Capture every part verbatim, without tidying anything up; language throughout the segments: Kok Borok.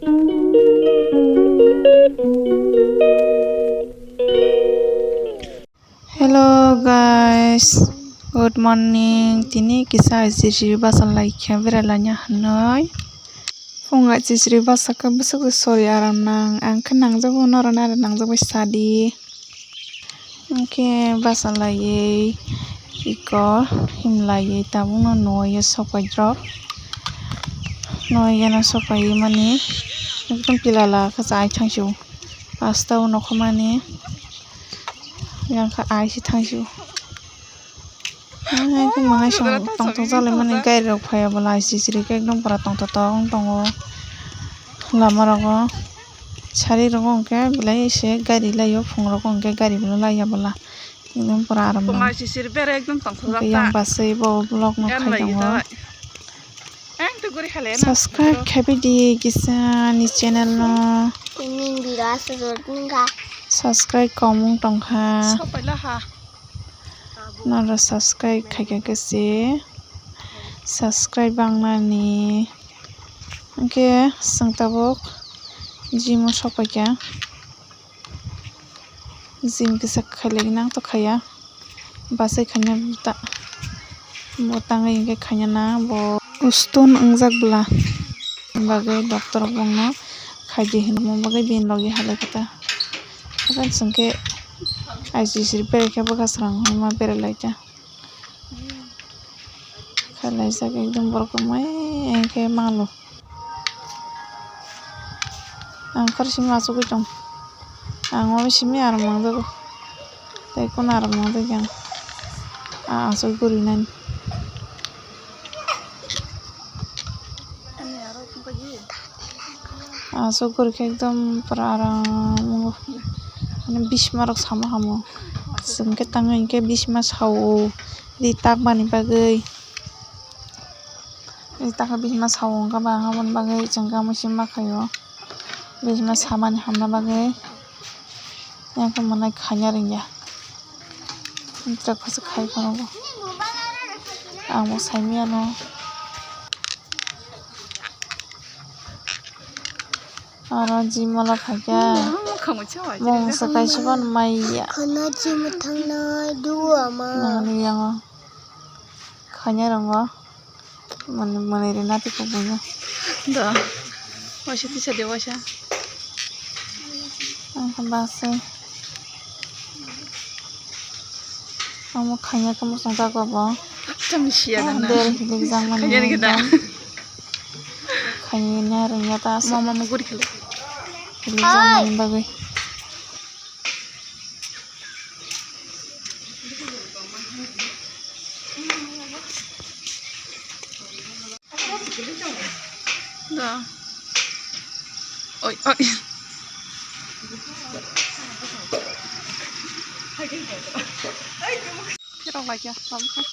Hello guys, good morning. Tini kisa I C C basa lai khe berai laina hinwi. Phung I C C basa khe bwswk se sori aram nang. Ang khe nangjago, norok nai nangjago sadi. Hwnkhe basa laiwi iko himlaiwi tabukno nuyo sopairok. Nuyo no sopaiwi mani ekdom pilala khe chai thangsio. Asta o nokho mani yang khe aisi thangsio. Ai, khe mangai song tongthok jalai mani gari rok phaiya bwla I C C khe ekdom pura tongthok tong tongo lama rogo. Sari rogo hwnkhe belai se gari laio, phung rogo hwnkhe gari bwla laiya bwla. Ekdom pura aram nang. Hwnkhe yang basai bo vlog no khai tongo. Subscribe khaibidi kisa ni channel no. Subscribe komung tongkha. Noro subscribe khaikha khe se subscribe bangnani. Hwnkhe chwng tabuk gym o sopaikha. Gym kisa khailai nang to khaiya. Basai khaina ta-, bo tangwi hwnkhe khaina na bo stone wngjak bwla. Bagwi doctor rok bongno khaidi hinwi bagwi bini logi halai kha ta. Haikhe chwng khe I C C berai khe bwkha srang hwnma berai lai ta. Khailai jak ekdom borok kwmai hwnkhe malo. Ang khoroknwi simi achugwi tong. Ang o simi aram nangjago. Tei kunu aram nangjak yang. A aswk guri nani. Aswk guri khe ekdom pura aram wngo. Mane bisma rok sama hamo. Chwng khe tangwi hwnkhe bisma sao. Ri takmani bagwi. Ri takha bisma sao wngkha ba, aboni bagwi chwng khe amo sima khaio. Bisma samani hamna bagwi. Yang khe mwnai khaina rwngya. Tabuk khe khai phano bo. Ang bo saimiyano. Oro gym o phaikha. Mung se kaisa phano maiya. Khana gym thangnai duo ama. Nangni yango. Khaina rwngo. Mani, mani rina tiko buino. Do. Waisa tisa de waisa. Ang khe basai. Omo khaina khe muchung jago bo. Tamo siya gana. Der hilik jang mani. Khaina gana. Khaina rwngya ta aswk. Mama muguri khelo. Hilik jang mani bagwi. Da. Oi, oi. Phirok lai kha, tabuk kha.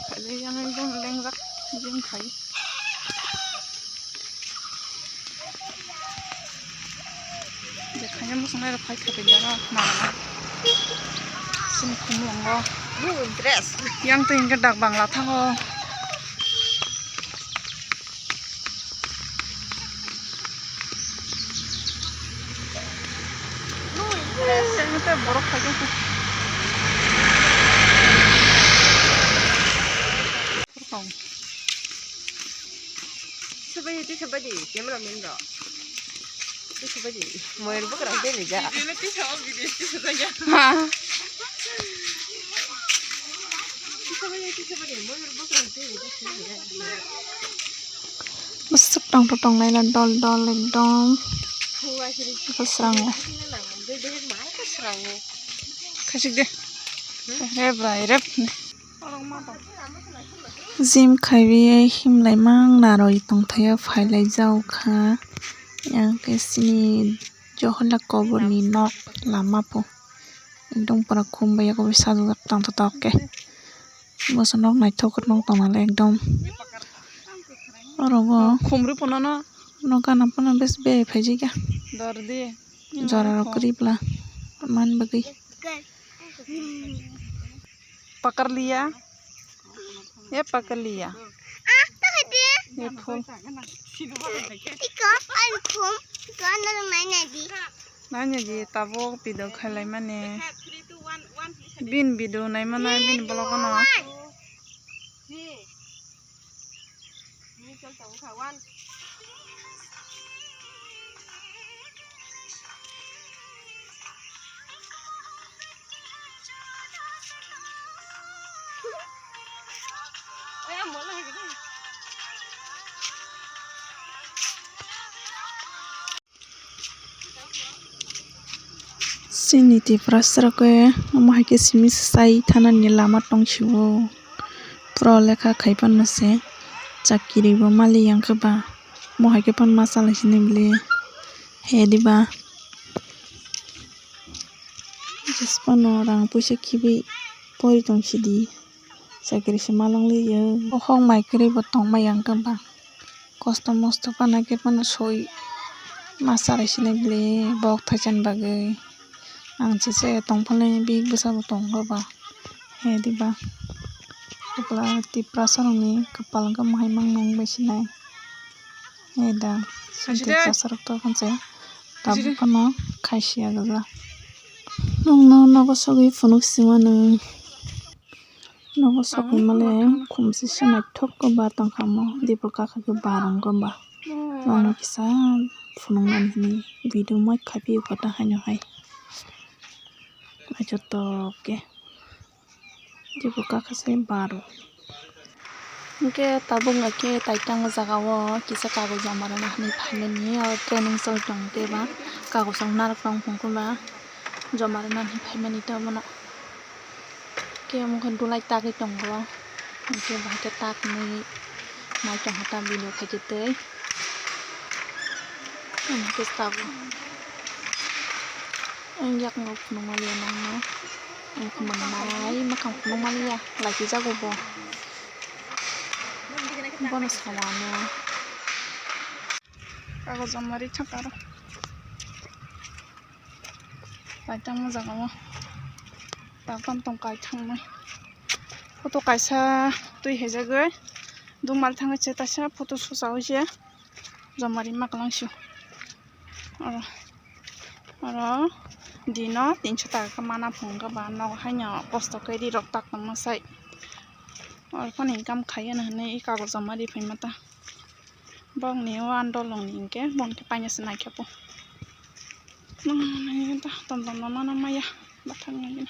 Khailai yang ekdom lengjak, jim khai. Khaina muchungnai rok phai kha tei jana nana. Chini khumlungo. Blue dress. Yang twi hwnkhe dak bangla thango. Blue dress. Yang tei borok phai kha. Sabai, tisa badi, camera man rok. Tisa badi, moyar bukrang tei rijak. Video no tisa, o video tisa jaya. Ha. Tisa badi, tisa badi, moyar bukrang tei rijak. Bwswk tongthok tongnaino dol dol ekdom. Bwsrango. Khachik de. Rep rai rep. Gym khaiwi himlai mang narwi tongthaio, phailai jao kha. Yang khe chini Johorlal koborni nok lama po ekdom pura khum bai yago sajak tongthotok khe. Bwswk nok naithok nok tongmani ekdom. Oro o khumri phunukno. Nok gana phano bes beri phaijak ya. Dor di. Jora rok kwrwi bwla man bagwi. Pakar liya. Ye pakar liya. Iko, ai khum, iko norok naina di. Naina di, tabuk video khailai mani. Bin video nai mano, bin vlog no. Chini Tiprasa rok khe omo hai khe simi sai thanani lama tong sio. Pura lekha khai panma se chakiri bo mali yang khe ba. Omo hai khe panma salai sini bile he diba. Jespano rang puisa khibi pori tong sidi. Chakiri se malong liya. Bokhok mai kwrwi bo tongma yang khe ba. Kosto mosto phano khe phano soi ma salai sini bile bok thaisani bagwi. Ang se se tong phano bini bwsa bo tong khe ba. He diba. Kwpla Tiprasa rokni kwpal wngkha mohai mangno wngbai sinai. He da. Tiprasa rok to khanse tabuk phano khai siya gajak. Nwngno nogo sogwi phunuk simano. Nogo sogwi male khumsi se naithok khe bar tongkha omo. Debor kakha khe bar wngkha ba. Nwngno kisa phunuknani hwnwi video mai khaipio kota haino hai. Naithotok khe. Debor kakha se bar o. Hwnkhe tabuk nai khe taitang o jaga o kisa kagoj joma rwna hinwi phaimani, aro training choli tongo tei ba kagoj rok narwk tong phung khe ba joma rwna hinwi phaimani tei abono. Khe omo khe dulai tagwi tongo, hwnkhe bahai khe taknwi nai tongkha ta video khaikhe tei. Omo khe tabuk. Ang yakno phunukma liya nangno. Ang khumannai, mwkhang phunukma liya, lachijago bo. Bono sawano. Kagoj joma ri thangkha aro. Taitang o jaga o. Taktang tong kai thangmai. Photo kaisa twi haijagwi. Dungmal thangwi se taisa photo susa wi se. Joma ri maklang sio. Oro, oro dino tinso taka khe mana phunukha ba nogo haino kosto khe rirok tak tongma sai. Oro phano income khai ya hinwi kagoj joma ri phaima ta. Bokni o ang dolongni hinkhe bokni khe paina se naikhe po. Tom tom no mano maya bathang nai.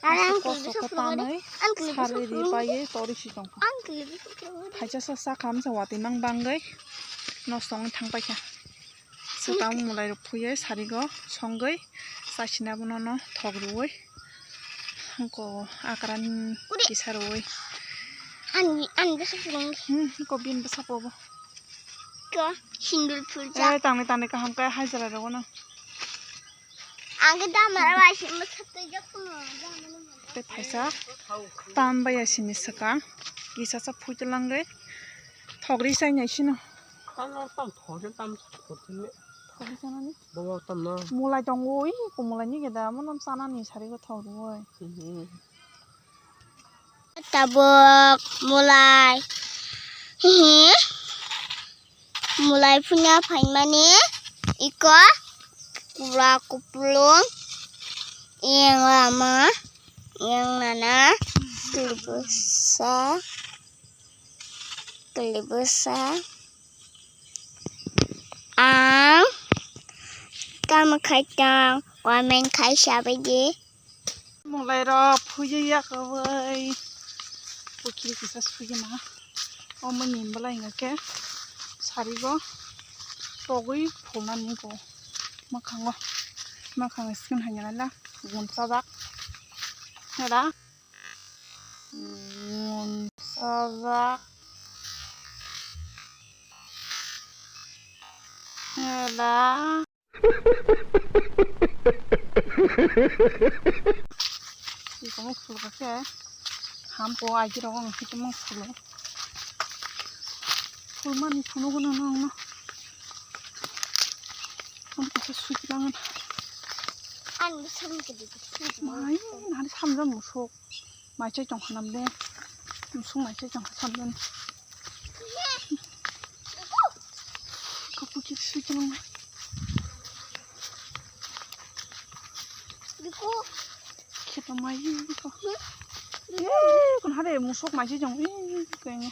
Aswk kosto khe tanwi sarwi ri paiwi tori si tongkha. Phaisa sa sakha msa watwi mang bangwi nosto wngwi thang paikha. Swkang mwlairok phuiwi sarigo songwi chasina bono no thok rwui hwnkhe akran kisa rwui. Ani ani bwsa phulung. Hmm, hwnkhe bini bwsa pobo. Ko sindur phulja. Eh, tangni tangni kaham khe hajra rogo no. Ang khe damara bai se mwsa twijak phungo. Tei phaisa tam baiya sini swkang kisa sa phuitu langwi thok ri chainai sino. Tam tam thok tam thok. Thok ri chanani. Bobo tam no. Mulai tongo ui ko mulai ni geda monom chanani sari go thok rwoi. Tabuk mulai. Hihi. Mulai phuna phaimani iko kubla kuplung yang lama yang nana kulbusa kulbusa ang kam khaitang comment khai sabaidi. Mulai rok phuiya yakawai. Pukiri kisa sugina. Omo ni belai hingke sarigo togwi phulnani go. Mwkhango, mwkhang skin hanya la gun sajak. Hera. Gun sajak. Hera. Iko mo phulka khe hampo aji rogo ang hito mo phulo. Phulmani phunu gwnang no ang no. Ang kisa suilangan. Ang samke di. Mai nari samjang musuk. Mai chai tong khanam de. Musuk mai chai tong khanam de. Kapu kiri sui tong mai. Biko. Kheto mai biko. Eh, kun hare musuk mai si jong. Eh, keng.